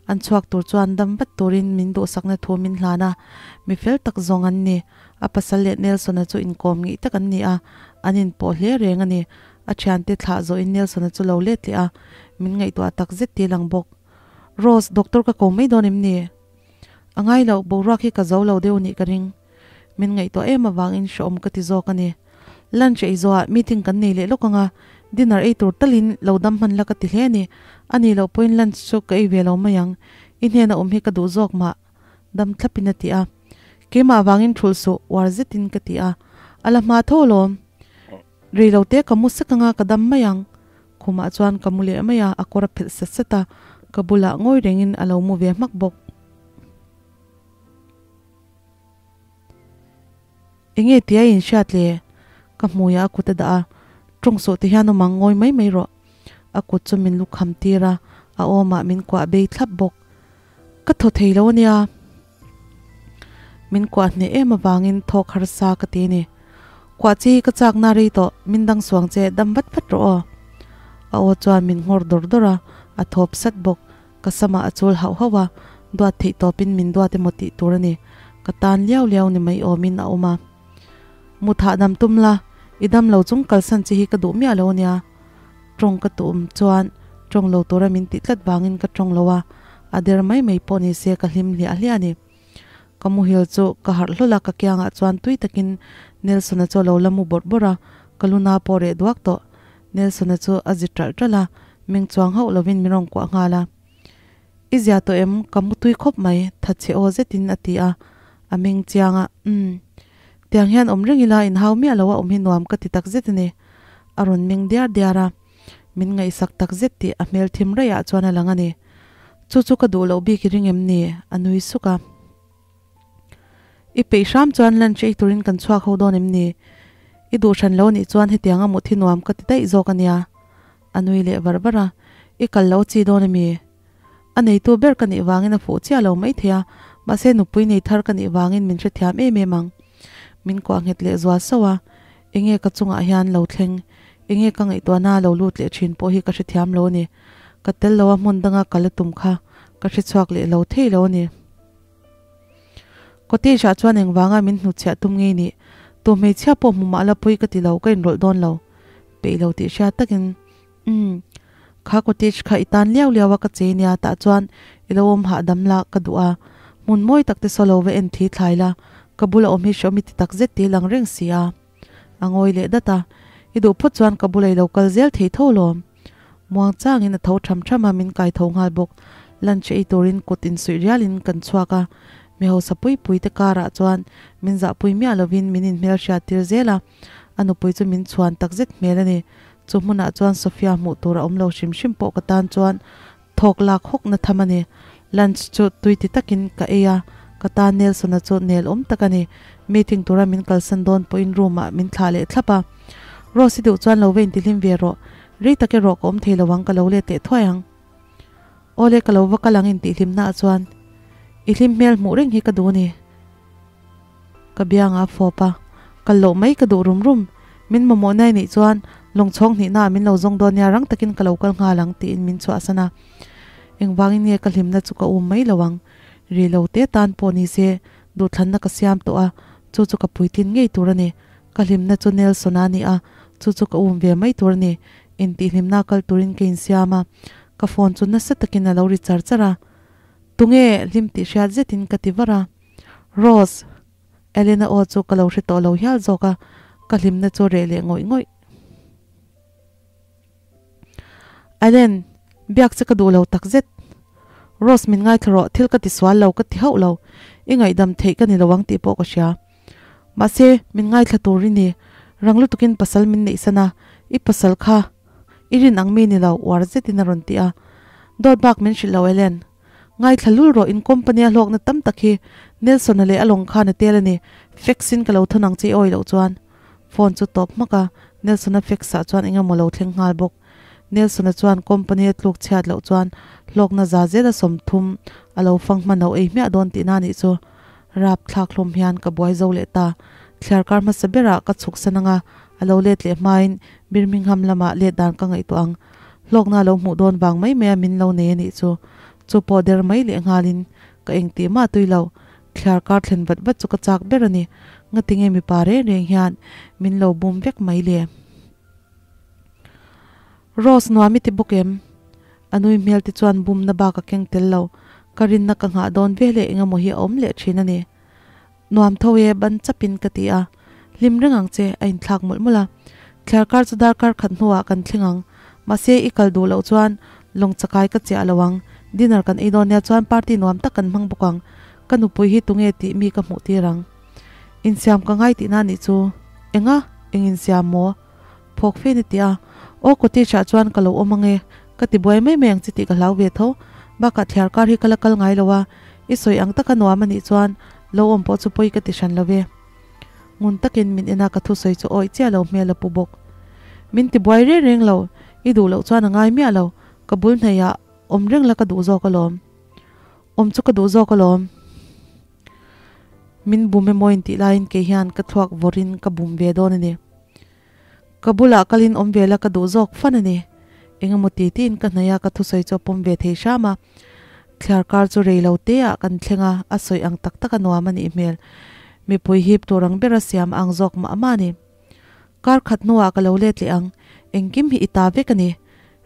S1: An chhuak tur chuan dam vat turin min duhsakna thu min hlan a, mi fel tak zawng an ni. A pasal leh Nelson-a chu inkawm ngeih tak an ni a, an inpawh hle reng a ni. A thiante thlah zawhin Nelson-a chu lo let leh a, min ngaihtuah tak zet ti lang bawk. Rose, doctor ka ko mai dawn em ni? A ngai loh, boruak hi ka zo lo deuh nih ka ring. Min ngaihtuah em avangin hreawm ka ti zawk a ni. Lunch ei zawhah meeting kan nei leh lawk ang a, dinner ei tur talin lo dam hman la ka ti hle a ni. A nih loh pawhin lunch chu ka ei ve lo mai ang, i hnena awm hi ka duh zawk mah, dam thlapin a ti a. Keimah avangin thulh suh, uar zetin ka ti a. A la hma tho alawm. Rei lo te ka mu sek anga ka dam mai ang. Khumah chuan ka mu leh mai a, a kawr a phelh sat sat a, ka bulah ngawi rengin a lo mu ve hmak bawk. Enge tia in hriat le? Ka hmuiah a kut a dah a, tawng sawh ti hian awm ang ngawi mai mai rawh. A kut chu min lu kham tir a, a awmah min kuah bei thlap bawk. Ka thaw thei lo ania. Min kuah hneh em avangin thawk harsa ka ti a ni. Kuah chi hi ka chakna rei tawh, min dang suang che dam vat vat rawh aw. A aw chuan min nghawr dawr dawr a, a thawp sat bawk. Ka samah a chul hauh hauh a, duat theih tawpin min duat emaw tih tur a ni. Ka tan liau liau ni mai awmin a awm a. Mut hahdam tum la, i dam lo chung kalsan chi hi ka duh miah lo a nia. Tawng ka tum chuan tawng lo tura min tih tlat vangin ka tawng lo a, a der mai mai pawh ni se ka hlim hliah hliah a ni. Ka muhil chu ka harh hlawl a, ka kiangah chuan tui takin Nelson-a chu a lo la mu bawrh bawrh a, ka luna pawh reh duak tawh. Nelson-a chu a zi ṭalh ṭalh a, meng chuang hauh lovin min rawn kuah nghal a. I zia tawh em? Ka mu tui khawp mai, thatchhe aw zetin a ti a, a meng chiang a, Umm. Tiang hian awm reng ila inhau miah lo a awm hi nuam ka ti tak zet a ni. A rawn meng diar diar a, min ngaihsak tak zet tih a hmel thim raih ah chuan a lang a ni. Chu chu ka duh loh bik i ring em ni? A nui suk a. I peih hram chuan lunch ei turin kan chhuak ho dawn em ni? I duh hran lo nih chuan hetiang a mut hi nuam ka ti daih zawk a nia. A nui leh var var a, I kal lo chi dawn emi? A neitu ber ka nih vangin a fuh chiah lo maithei a, mahse nupui nei thar ka nih vangin min hrethiam em em ang. Min kuah nghet leh zual sauh a, enge ka chungah hian lo thleng, enge ka ngaihtuahna lo lut leh thin pawh hi ka hrethiam lo a ni. Ka tel lo a hmun danga kal a tum kha ka hrechhuak leh lo thei lo a ni. Cottage ah chuan engvanga min hnutchhiah tum ngei nih? Tu hmeichhia pawh hmu mah la pawi ka ti lo, ka inrawlh dawn lo. Peih lo tih hriat takin, Umm, kha cottage kha i tan liau liau a ka chei nia, tah chuan i lo awm hahdam la ka duh a, hmun mawi tak te saw lo va en thi thlai la, ka bula awm hi hreawm i ti tak zet tih lang reng si a. A ngawi leh dat a, I duh phawt chuan ka bula i lo kal zel thei tho lawm. Muang changin a tho tham tham a, min kai tho nghal bawk. Lunch ei turin kut insuih rialin kan chhuak a, mi hausa pui pui te karah chuan min zahpui miah lovin min inhmelhriat tir zel a, a nupui chu min chhuan takzet hmel a ni. Chu hmunah chuan Sophia hmuh tur a awm lo hrim hrim pawh ka tan chuan thawk lak hawk na tham a ni. Lunch chu tui ti takin ka ei a, ka tan Nelson-a chu nel awm tak a ni. Meeting tura min kalsan dawn pawhin room-ah min thlah leh thlap a. Rose i duh chuan lo va intihlim ve rawh. Rei tak erawh ka awm thei lo ang, ka lo let leh thuai ang. Awle ka lo va kal ang intihhlimnaah chuan i hlim hmel hmuh reng hi ka duh a ni. Ka biangah a fawp a, kal loh mai ka duh rum rum. Min mamawh nai nih chuan lawng chhawng hnihnaah min lo zawng dawn nia rang takin ka lo kal nghal ang tiin min chhuahsan a. Engvangin nge ka hlimna chu ka um mai lo ang. Ri lo te tan pawh ni se duhthlanna ka siam tawh a, chu chu ka puitlin ngei tur a ni. Ka hlimna chu Nelson-a a ni a, chu chu ka um ve mai tur a ni. Intihhlimna kal turin ka insiam a, ka phone chu nasa takin a lo ri char char a. Tunge hlim tih hriat zetin ka ti var a. Rose! Elena aw chu ka lo hre tawh lo hial zawk a, ka hlimna chu reh leh ngawih ngawih. Ellen, biak che ka duh lo takzet. Rose min ngaithla rawh, thil ka ti sual lo, ka ti hauh lo. I ngaihdam theih ka ni lo ang tih pawh ka hria. Mahse, min ngaithla tur i ni. Rang lutukin pasal min neih san a, i pasal kha i rin ang mi ni lo, uar zetin a rawn ti a. Dawt bak min hrilh lo Ellen. Ngaithla lul rawh, in company a hlawkna tam tak hi Nelson-a leh a lawng khan a tel a ni. Fax-in ka lo thawn ang che i awi loh chuan. Phone chu tawp hmak a, Nelson-a fax-ah chuan eng emaw lo thleng nghal bawk. Nelson-a chuan company a tluk chhiat loh chuan hlawkna za zela 30 a lo fang hman lo ei hmiah dawn tihna a nih chu. Rap thlak hlawm hian ka buai zo leh ta. Thliar kar hmasa berah ka chhuk san anga, a lo let leh hmain Birmingham lamah let dan ka ngaihtuah ang. Hlawkna lo hmuh dawn vang mai maia min lo nei a nih chu. Chu pawh der mai leh nghalin ka engtih mah tui lo. Thliar kar thlen vat vat chu ka chak ber a ni. Ngatinge mipa reng reng hian min lo bum vek mai le. Rose nuam i ti bawk em? A nui hmel te chuan bumna bak a keng tel lo. Ka rinna ka nghah dawn ve leh engemaw hi a awm leh thin a ni. Nuam tho e, ban chapin ka ti a. Hlim reng ang che, a inthlak mawlh mawlh a. Thliar kar chu darkar khat hnuah kan thleng ang. Mahse, i kal duh loh chuan lawng chakai ka chiah lo ang. Dinner kan ei dawn nia chuan party nuam tak kan hmang bawk ang. Ka nupui hi tunge tih mi ka hmuh tir ang. Insiam ka ngai tihna nih chu. Enga? Eng insiam maw? Phawk fe ni tih a, Aw cottage ah chuan ka lo awm ange, ka ti buai mai mai ang che tih ka hlau ve tho. Bakah thliar kar hi ka la kal ngai lo a, i sawi ang taka nuam a nih chuan lo awm pawh chu pawi ka ti hran lo ve. Ngun takin min en a, ka thusawi chu awih chiah lo hmel a pu bawk. Min ti buai reng reng lo, i duh loh chuan a ngai miah lo, ka bul hnaihah awm reng la ka duh zawk alawm. Awm chu ka duh zawk alawm. Min bum emaw intih laiin kei hian ka thluak vawrin ka bum ve dawn a ni. Ka bulah kalin awm ve la ka duh zawk fan a ni. Engemaw ti tiin ka hnaih a, ka thusawi chu a pawm ve thei hram a. Thliar kar chu rei lo te ah kan thleng a, a sawi ang tak tak a nuam a nih hmel. Mipui hip tur ang ber a siam ang zawk mah mah a ni. Kar khat hnuah ka lo let leh ang, engkim hi i ta vek a ni.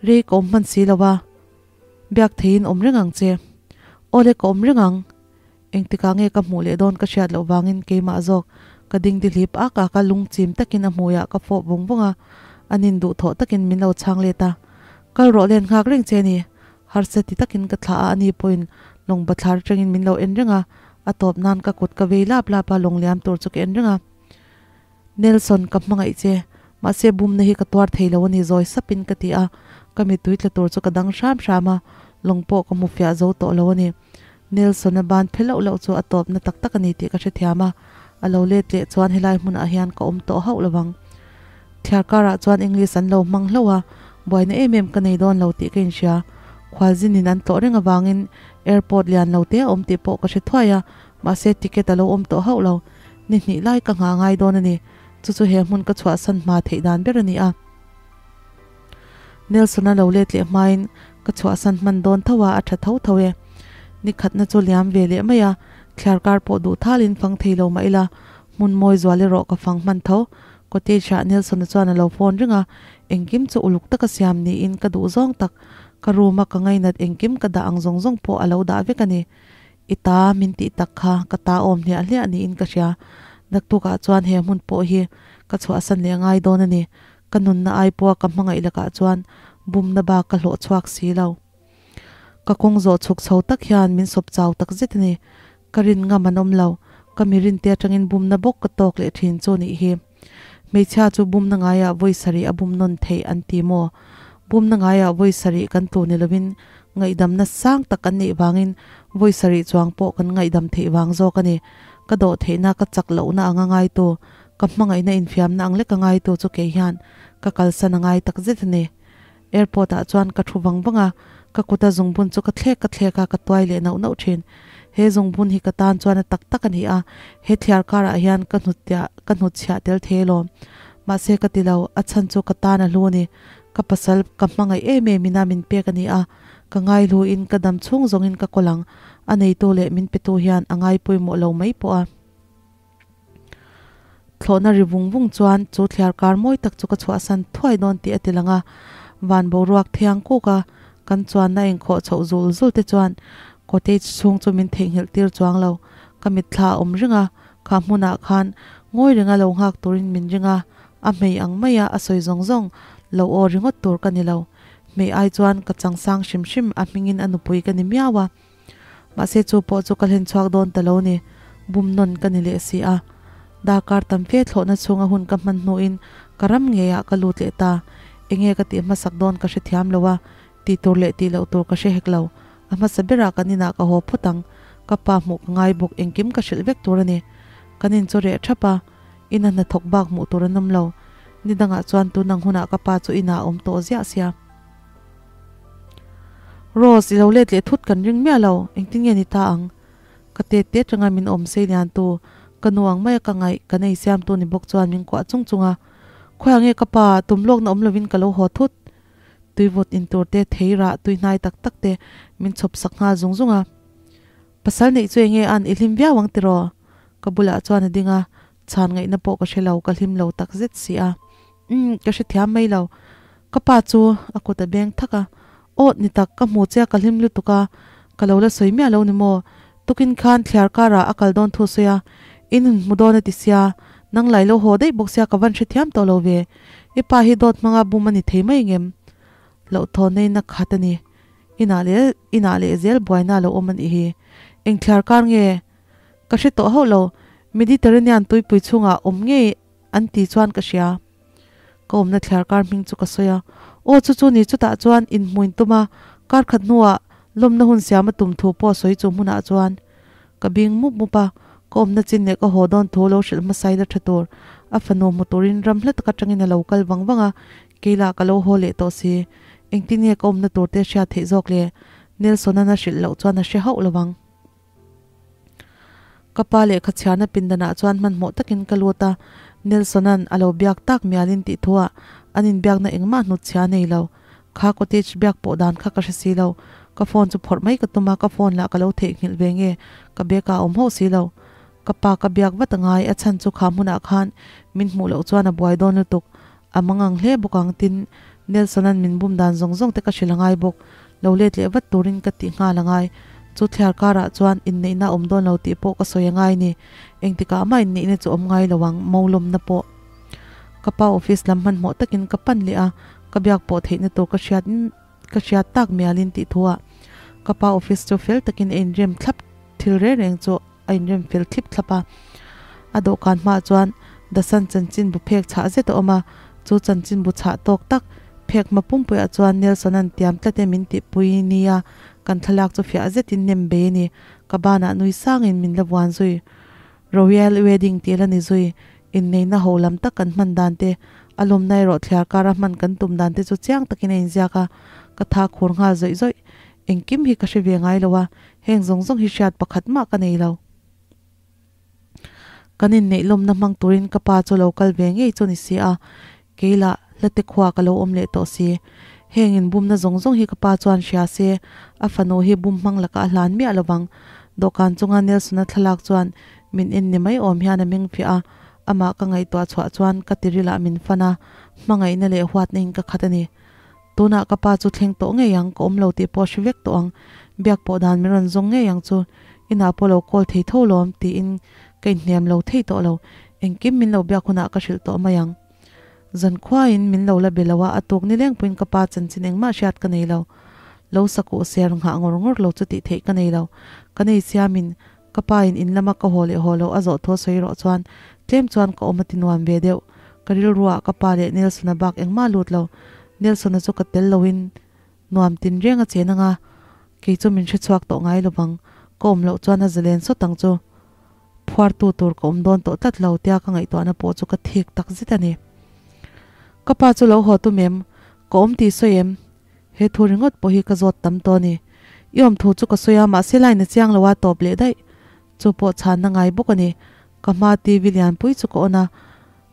S1: Rei ka awm hman si lo a, biak theiin awm reng ang che. Awle ka awm reng ang. Engtikah nge ka hmuh leh dawn ka hriat loh vangin keimah zawk ka ding dihlip ak ak a, lungchim takin a hmuiah ka fawp vung vung a, a nin duhthawh takin min lo chhang let a. Kal rawh len nghak reng che ni. Harsa ti takin ka thlah a, ani pawhin lawng bathlar atangin min lo en reng a, a tawp nan ka kut ka vei lap lap a, lawng liam tur chu ka en reng a. Nelson, ka hmangaih che, mahse bumna hi ka tuar thei lo a ni zawi sapin ka ti a, ka mittui tla tur chu ka dang hram hram a, lawng pawh ka hmu fiah zo tawh lo a ni. Nelson-a ban phe loh loh chu a tawpna tak tak a ni tih ka hrethiam a, a lo let leh chuan helai hmunah hian ka awm tawh hauh lo vang. Thliar karah chuan English an lo hmang hlauh a, buaina em em ka nei dawn lo tih ka inhria. Khualzinin an tlawh reng avangin airport lian lo te a awm tih pawh ka hre thuai a, mahse ticket a lo awm tawh hauh lo. Ni hnih lai ka nghah ngai dawn a ni. Chu chu he hmun ka chhuahsan hma theih dan ber a ni a. Nelson-a lo let leh hmain ka chhuahsan hman dawn tho a, a tha tho tho e. Ni khatna chu liam ve leh mai a, thliar kar pawh duh thalin fang thei lo mah ila, hmun mawi zual erawh ka fang hman tho. Cottage-ah Nelson-a chuan a lo phone ring a, engkim chu uluk taka siam niin ka duh zawng tak, ka room-a ka ngainat engkim ka dah ang zawng zawng pawh a lo dah vek a ni. I ta min tih tak kha ka ta awm hliah hliah niin ka hria. Naktukah chuan he hmun pawh hi ka chhuahsan leh ngai dawn a ni. Ka nunna ai pawha ka hmangaih lakah chuan bumna bak ka hlawh chhuak si lo. Ka kawng zawh chhuk chho tak hian min sawp chau tak zet a ni. Ka rin ngam an awm lo. Ka mi rinte atangin bumna bawk ka tawk leh thin chu nih hi. Hmeichhia chu bumna ngaiah vawi sarih a bum nawn theih an ti maw? Bumna ngaiah vawi sarih kan tlu ni lovin ngaihdamna sang tak kan neih vangin vawi sarih chuang pawh kan ngaihdam theih vang zawk a ni. Ka dawh theihna ka chak lohna anga ngaitu, ka hmangaihna infiamna ang leka ngaitu chu kei hian ka kalsan a ngai tak zet a ni. Airport ah chuan ka thu vang vang a, ka kuta zungbun chu ka thlek ka thlek a, ka tuai leh nauh nauh thin. He zungbun hi ka tan chuan a tak tak a ni a, he thliar karah hian ka hnuttiah ka hnutchhiah tel thei alawm. Mahse ka ti lo, a chhan chu ka tan a hlu a ni. Ka pasal ka hmangaih em em ina min pek a ni a, ka ngaihlu in ka dam chhung zawngin ka kawl ang, a neitu leh min petu hian a ngai pawimawh lo mai pawh a. Thlawhna ri vung vung chuan chu thliar kar mawi tak chu ka chhuahsan thuai dawn tih a ti lang a, van boruak thiang kuk a, kan chuanna inkhawh chhoh zul zul te chuan cottage chhung chu min theihnghilh tir chuang lo. Ka mitthla a awm ring a, kha hmunah khan ngawi ringa lo nghak turin min ring a, a hmei ang maia a sawi zawng zawng lo aw ringawt tur ka ni lo. Hmei ai chuan ka changsang hrim hrim a hmingin a nupui ka ni miau a. Mahse chu pawh chu ka hlen chhuak dawn ta lo ni, bum nawn ka ni leh si a. Darkar tam fe thlawhna chhunga hun ka hman hnuin ka ram ngeiah ka lut leh ta. Enge ka tih hmasak dawn ka hrethiam lo a, tih tur leh tih loh tur ka hre hek lo. A hmasa berah kan inah ka haw phawt ang. Ka pa hmuh ka ngai bawk engkim ka hrilh vek tur a ni. Kan in chu reh thap a, ina hnathawk bak hmuh tur an awm lo. Ni dangah chuan tunang hunah ka pa chu inah a awm tawh ziah sia. Rose, i lo let leh thut kan ring miah lo, engtin nge ni ta ang? Ka tet te atanga min awm sei lian tu, ka nu ang maia ka ngaih, ka nei siam tu ni bawk chuan min kuah chung chung a. Khawiah nge ka pa, tum lawkna awm lovin ka lo haw thut. Tuivawt in tur te, thei rah, tui hnai tak tak te min chhawp sak nghal zung zung a. Pasal neih chu enge an, i hlim viau ang tiraw? Ka bulah chuan a ding a, chhan ngaihna pawh ka hre lo, ka hlim lo tak zet si a. Umm, ka hrethiam mai lo. Ka pa chu a kut a beng thak a, Awt ni tak, ka hmu che a ka hlim lutuk a, ka lo la sawi miah lo ni maw? Tukin khan thliar karah a kal dawn thu sawi a, in hmu dawn a ti sia, nang lai lo haw daih bawk sia ka van hrethiam tawh lo ve. I pa hi dawt hmanga bum a ni thei mai ngem? Hlauhthawn na in a khat a ni. Inah leh inah leh zel buaina a lo awm a nih hi. Eng thliar kar nge? Ka hre tawh hauh lo. Mediterranean tuipui chhungah awm ngei An ti chuan ka hria. Ka awmna thliar kar hming chu ka sawi a. Aw chu chu ni chutah chuan inhmuin tum a, kar khat hnuah lawmna hun siam a tum thu pawh a sawi chu hmunah chuan ka bing mup mup a. Ka awmna chin leh ka haw dawn thu lo hrilh hmasai la tha tur. A fanu hmu turin ram hla tak atangin a lo kal vang vang a, kei lah ka lo haw leh tawh si. Engtin nge ka awmna tur te hriat theih zawk le? Nelson-an a hrilh loh chuan a hre hauh lo vang. Ka pa lehkha chhiarna pindanah chuan hmanhmawh takin ka lut a, Nelson-a'n a lo biak tak mialin tih thuah an inbiakna engmah hnutchhia a nei lo. Kha cottage biak pawh dan kha ka hre si lo. Ka phone chu phawrh mai ka tum a, ka phone lah ka lo theihnghilh ve nge, ka bag ah a awm hauh si lo. Ka pa ka biak vat a ngai, a chhan chu kha hmunah khan min hmuh loh chuan a buai dawn lutuk. A mangang hle bawk ang, tin Nelson-a'n min bum dan zawng zawng te ka hrilh a ngai bawk. Lo let leh vat turin ka tih nghal a ngai. Chu thliar karah chuan inneihna a awm dawn lo tih pawh ka sawi a ngai ni. Engtikah mah inneihna chu awm ngai lo ang, molawmna pawh. Ka pa office lam hmanhmawh takin ka pan leh a, ka biak pawh theihna tur ka hriat ka hriat tak mialin tih thuah ka pa office chu fel takin a inrem thlap thil reng reng chu a inrem fel thlip thlap a. A dawhkan hmaah chuan Dasan chanchinbu phek chhah zet a awm a, chu chanchinbu chhah tawk tak phek hma pumpuiah chuan Nelson-a'n tiam tlat e min tihpui nia kan thlalak chu fiah zetin nem bei a ni. Ka banah nui sangin min la vuan zui. Royal wedding tih la ni zui, inneihna ho lam tak kan hman dan te, a lawmna erawh thliar kara hman kan tum dan te chu chiang takin a inziak a, ka tha khur nghal zawih zawih. Engkim hi ka hre ve ngai lo a, heng zawng zawng hi hriat pakhat mah ka nei lo. Kan inneih lawmna hmang turin ka pa chu lo kal ve ngei chu ni si a, kei lah hlate khua ka lo awm leh tawh si. Heng inbumna zawng zawng hi ka pa chuan hria se, a fanu hi bum hmang lakah a hlan miah lovang. Dawhkan chunga Nelson-a thlalak chuan min en ni mai awm hian a meng fiah a, amah ka ngaihtuah chhuah chuan ka tirilah min fan a, hmangaihna leh huatna in ka khat a ni. Tunah ka pa chu thleng tawh ngei ang, ka awm lo tih pawh a hre vek tawh ang. Biak pawh dan min rawn zawng ngei ang chu, inah pawh lo call thei tho lawm tiin ka inhnem lo thei tawh lo. Engkim min lo biak hunah ka hrilh tawh mai ang. Zankhuain min lo la be lo a, a tuk ni lengpuiin ka pa chanchin engmah hriat ka nei lo. Lo sakuh ser nghah ngawr ngawr lo chu tih theih ka nei lo. Ka nei siamin ka pa in in lama ka haw leh haw lo a zawh thu a sawi rawh chuan tlem chuan ka awm a ti nuam ve deuh. Ka rilruah ka pa leh Nelson-a bak engmah lut lo. Nelson-a chu ka tel loin nuam tin reng a chen anga kei chu min hrechhuak tawh ngai lovang. Ka awm loh chuan a zalen sawt ang chu. Phuartu tur ka awm dawn tawh tlat lo tia ka ngaihtuahna pawh chu ka thik tak zet a ni. Ka pa chu lo haw tum em? Ka awm tih sawi em? He thu ringawt pawh hi ka zawt tam tawh a ni. I awm thu chu ka sawi a, mahse line a chiang lo a tawp leh daih. Chu pawh chhanna ngai bawk a ni. Ka hma TV lianpui chu ka on a,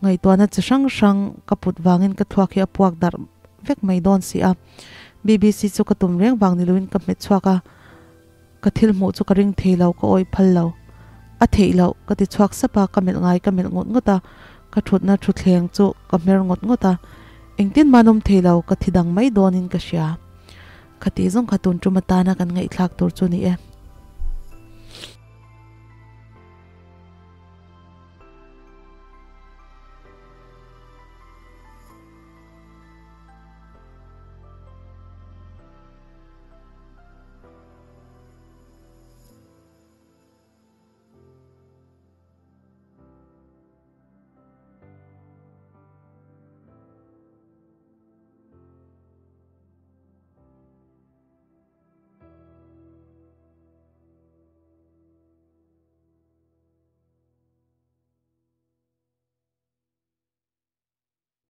S1: ngaihtuahna chi hrang hrang ka put vangin ka thluak hi a puak darh vek mai dawn si a. BBC chu ka tum reng vang ni loin ka hmet chhuak a. Ka thil hmuh chu ka ring thei lo, ka awih phal lo. A theih loh, ka ti chhuak sap a, ka melh ngai ka melh ngawt ngawt a, ka thutna thutthleng chu ka hmer ngawt ngawt a. Engtin mah an awm thei lo, ka thi dang mai dawnin ka hria. Khati zawng kha tun tum atana kan ngaihthlak tur chu ni e.